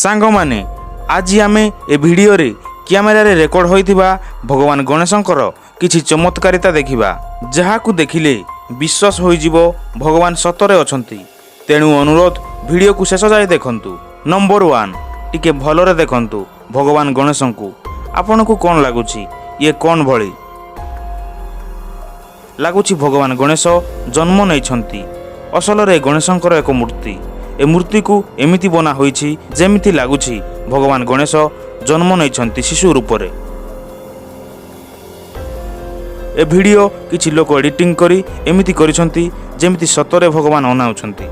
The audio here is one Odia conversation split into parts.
ସାଙ୍ଗମାନେ, ଆଜି ଆମେ ଏ ଭିଡ଼ିଓରେ କ୍ୟାମେରାରେ ରେକର୍ଡ ହୋଇଥିବା ଭଗବାନ ଗଣେଶଙ୍କର କିଛି ଚମତ୍କାରିତା ଦେଖିବା, ଯାହାକୁ ଦେଖିଲେ ବିଶ୍ୱାସ ହୋଇଯିବ ଭଗବାନ ସତରେ ଅଛନ୍ତି। ତେଣୁ ଅନୁରୋଧ, ଭିଡ଼ିଓକୁ ଶେଷ ଯାଏ ଦେଖନ୍ତୁ। ନମ୍ବର 1, ଟିକେ ଭଲରେ ଦେଖନ୍ତୁ ଭଗବାନ ଗଣେଶଙ୍କୁ। ଆପଣଙ୍କୁ କ'ଣ ଲାଗୁଛି? ଇଏ କ'ଣ ଭଳି ଲାଗୁଛି? ଭଗବାନ ଗଣେଶ ଜନ୍ମ ନେଇଛନ୍ତି। ଅସଲରେ ଗଣେଶଙ୍କର ଏକ ମୂର୍ତ୍ତି। ଏ ମୂର୍ତ୍ତିକୁ ଏମିତି ବନା ହୋଇଛି, ଯେମିତି ଲାଗୁଛି ଭଗବାନ ଗଣେଶ ଜନ୍ମ ନେଇଛନ୍ତି ଶିଶୁ ରୂପରେ। ଏ ଭିଡ଼ିଓ କିଛି ଲୋକ ଏଡିଟିଂ କରି ଏମିତି କରିଛନ୍ତି, ଯେମିତି ସତରେ ଭଗବାନ ଅନାଉଛନ୍ତି।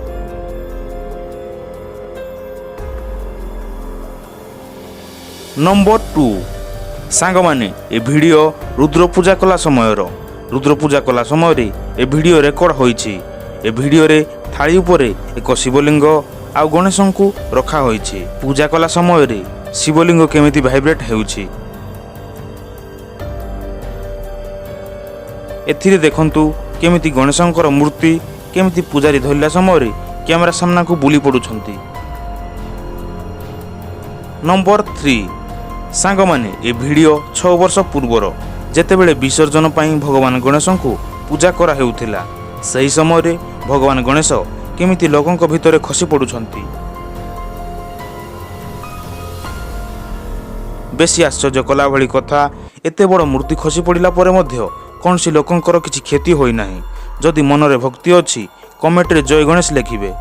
ନମ୍ବର 2, ସାଙ୍ଗମାନେ, ଏ ଭିଡ଼ିଓ ରୁଦ୍ର ପୂଜା କଲା ସମୟର। ରୁଦ୍ର ପୂଜା କଲା ସମୟରେ ଏ ଭିଡ଼ିଓ ରେକର୍ଡ ହୋଇଛି। ଏ ଭିଡ଼ିଓରେ ଥାଳି ଉପରେ ଏକ ଶିବଲିଙ୍ଗ ଆଉ ଗଣେଶଙ୍କୁ ରଖା ହୋଇଛି। ପୂଜା କଲା ସମୟରେ ଶିବଲିଙ୍ଗ କେମିତି ଭାଇବ୍ରେଟ୍ ହେଉଛି, ଏଥିରେ ଦେଖନ୍ତୁ। କେମିତି ଗଣେଶଙ୍କର ମୂର୍ତ୍ତି କେମିତି ପୂଜାରୀ ଧରିଲା ସମୟରେ କ୍ୟାମେରା ସାମ୍ନାକୁ ବୁଲି ପଡୁଛନ୍ତି। ନମ୍ବର 3, ସାଙ୍ଗମାନେ, ଏ ଭିଡ଼ିଓ 6 ବର୍ଷ ପୂର୍ବର, ଯେତେବେଳେ ବିସର୍ଜନ ପାଇଁ ଭଗବାନ ଗଣେଶଙ୍କୁ ପୂଜା କରାହେଉଥିଲା। ସେହି ସମୟରେ ଭଗବାନ ଗଣେଶ କେମିତି ଲୋକଙ୍କ ଭିତରେ ଖସି ପଡୁଛନ୍ତି। ବେଶୀ ଆଶ୍ଚର୍ଯ୍ୟ କଲା ଭଳି କଥା, ଏତେ ବଡ଼ ମୂର୍ତ୍ତି ଖସି ପଡ଼ିଲା ପରେ ମଧ୍ୟ କୌଣସି ଲୋକଙ୍କର କିଛି କ୍ଷତି ହୋଇନାହିଁ। ଯଦି ମନରେ ଭକ୍ତି ଅଛି, କମେଣ୍ଟରେ ଜୟ ଗଣେଶ ଲେଖିବେ।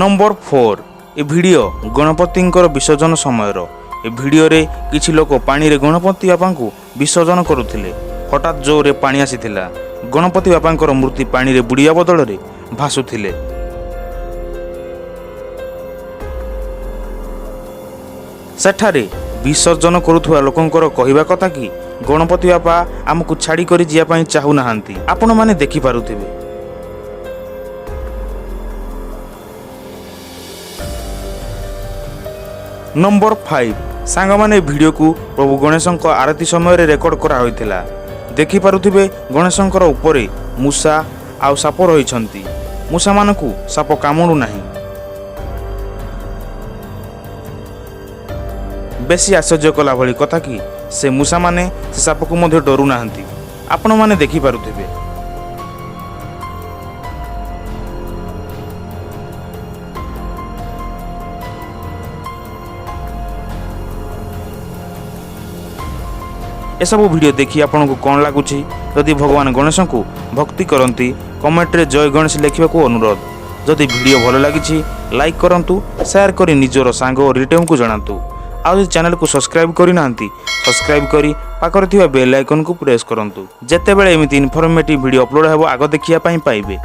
ନମ୍ବର 4, ଏ ଭିଡ଼ିଓ ଗଣପତିଙ୍କର ବିସର୍ଜନ ସମୟର। ଏ ଭିଡ଼ିଓରେ କିଛି ଲୋକ ପାଣିରେ ଗଣପତି ବାପାଙ୍କୁ ବିସର୍ଜନ କରୁଥିଲେ। ହଠାତ୍ ଜୋରରେ ପାଣି ଆସିଥିଲା। ଗଣପତି ବାପାଙ୍କର ମୂର୍ତ୍ତି ପାଣିରେ ବୁଡ଼ିବା ବଦଳରେ ଭାସୁଥିଲେ। ସେଠାରେ ବିସର୍ଜନ କରୁଥିବା ଲୋକଙ୍କର କହିବା କଥା କି ଗଣପତି ବାପା ଆମକୁ ଛାଡ଼ି କରି ଯିବା ପାଇଁ ଚାହୁଁନାହାନ୍ତି। ଆପଣମାନେ ଦେଖିପାରୁଥିବେ। ନମ୍ବର 5, ସାଙ୍ଗମାନେ, ଏ ଭିଡ଼ିଓକୁ ପ୍ରଭୁ ଗଣେଶଙ୍କ ଆରତୀ ସମୟରେ ରେକର୍ଡ କରାହୋଇଥିଲା। ଦେଖିପାରୁଥିବେ, ଗଣେଶଙ୍କର ଉପରେ ମୂଷା ଆଉ ସାପ ରହିଛନ୍ତି। ମୂଷାମାନଙ୍କୁ ସାପ କାମୁଡ଼ୁ ନାହିଁ। ବେଶୀ ଆଶ୍ଚର୍ଯ୍ୟ କଲା ଭଳି କଥା କି ସେ ମୂଷାମାନେ ସେ ସାପକୁ ମଧ୍ୟ ଡରୁନାହାନ୍ତି। ଆପଣମାନେ ଦେଖିପାରୁଥିବେ। ଏସବୁ ଭିଡ଼ିଓ ଦେଖି ଆପଣଙ୍କୁ କ'ଣ ଲାଗୁଛି? ଯଦି ଭଗବାନ ଗଣେଶଙ୍କୁ ଭକ୍ତି କରନ୍ତି, କମେଣ୍ଟରେ ଜୟ ଗଣେଶ ଲେଖିବାକୁ ଅନୁରୋଧ। ଯଦି ଭିଡ଼ିଓ ଭଲ ଲାଗିଛି, ଲାଇକ୍ କରନ୍ତୁ, ସେୟାର କରି ନିଜର ସାଙ୍ଗ ଓ ରିଲେଟିଭଙ୍କୁ ଜଣାନ୍ତୁ। ଆଉ ଯଦି ଚ୍ୟାନେଲକୁ ସବସ୍କ୍ରାଇବ୍ କରିନାହାନ୍ତି, ସବସ୍କ୍ରାଇବ୍ କରି ପାଖରେ ଥିବା ବେଲ୍ ଆଇକନ୍କୁ ପ୍ରେସ୍ କରନ୍ତୁ। ଯେତେବେଳେ ଏମିତି ଇନଫର୍ମେଟିଭ୍ ଭିଡ଼ିଓ ଅପଲୋଡ଼ ହେବ, ଆଗ ଦେଖିବା ପାଇଁ ପାଇବେ।